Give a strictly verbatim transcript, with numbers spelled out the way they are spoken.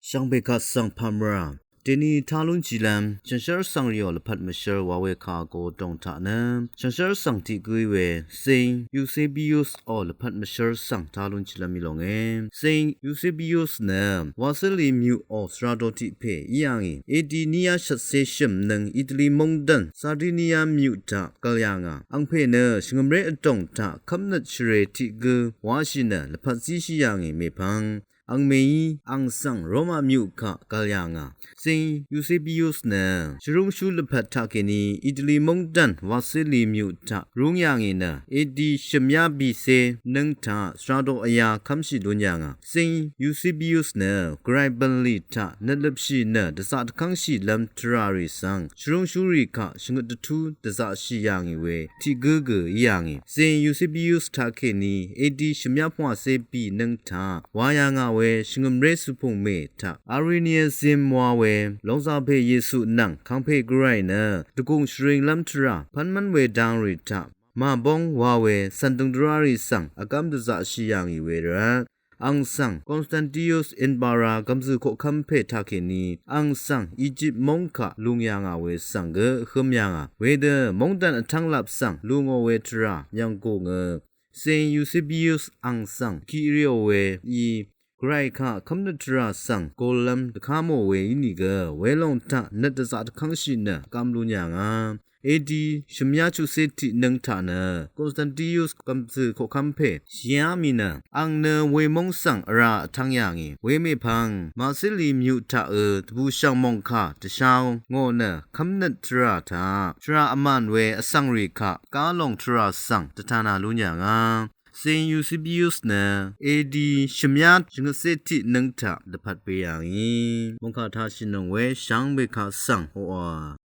Shvngpè kaq svng pamra deni talun jilvm shànshér svng rìò lvpat mvshvr wa we kà go dong taq nø shànshér svng tiq gǿí we Saint Eusebius ò lvpat mvshvr svng talun jilvm í longe. Saint Eusebius nø Wasili myuq ò svra do tiq pè í yà ngì. A D niya shvtse shø̀m nøng Itali mongdàn Sardinia myuq taq gvl yà ngà. Angpè nø shvngø̀mré vdòng taq kv́mnøt shvrè tiq gǿ washì nø lvpat zíshì yà ngì mèpvng angmèí ang svng Roma myuq kaq gvl yà ngà. Saint Eusebius nø shvrúngshú lvpat taqkèní Itali mongdàn Wasili myuq taq rúng yà ngì nø A D shø̀myá bìcé nøng taq svra do vyā kv́mshì lún yà ngà. Saint Eusebius nø gvray bv̀nlì taq nøtløpshì nø dvzaq dvkv́ngshìlv́m tvrà rì svng shvrúngshúrì kaq shvngøt dvtú dvzaqshì yà ngì we tiq gǿ gø í yà ngì. Saint Eusebius taqkèní A D shø̀myá pvngwàcé bì nøng taq wa yà ngà we shvngø̀mré supungmè taq Arianism wa we longzàpè Yesu nvng kangpè gvray nø dvgùng shvringlv́m tvrà pv́nmv́n we dang rì taq màbóng wa we cv̀n døng dvrá rì svng vgv́m dvzaqshì yà ngì we rvt ang svng Constantius Inbara gv̀mzø̀ koqkv́m pè taqkèní ang svng Egypt móng kaq lung yà ngà we svng gø hǿm yà ngà. Wedø mongdàn vtv́nglap svng lungò we tvrà yv̀nggùngø Saint Eusebius ang svng kiq rìò we í gvray kaq kv́mnøt tvrà svng gollv́m dvká mò we ínìgø welòng taq nøt dvzaq dvkv́ngshì nø gv́m lún yà ngà. A D shø̀myá chuqcé tiq nøng taq nø Constantius gv̀mzø̀ koqkv́m pè shìá mì nø ang nø we móng svng vrá vtv́ng yà ngì. Wemèpvng Wasili myuq taq ø dvbùshv̀ng mòngkà dvsha ngò nø kv́mnøt tvrà taq tvrà vmàn we vsvng rì kaq gá lòng tvrà svng dvtana lún yà ngà. Saint Eusebius nø A D shø̀myá shvngøtcé tiq nøng taq dvpvt be yà ngì. Mòngkà taq shìnøng we shvngbe kaq svng oqà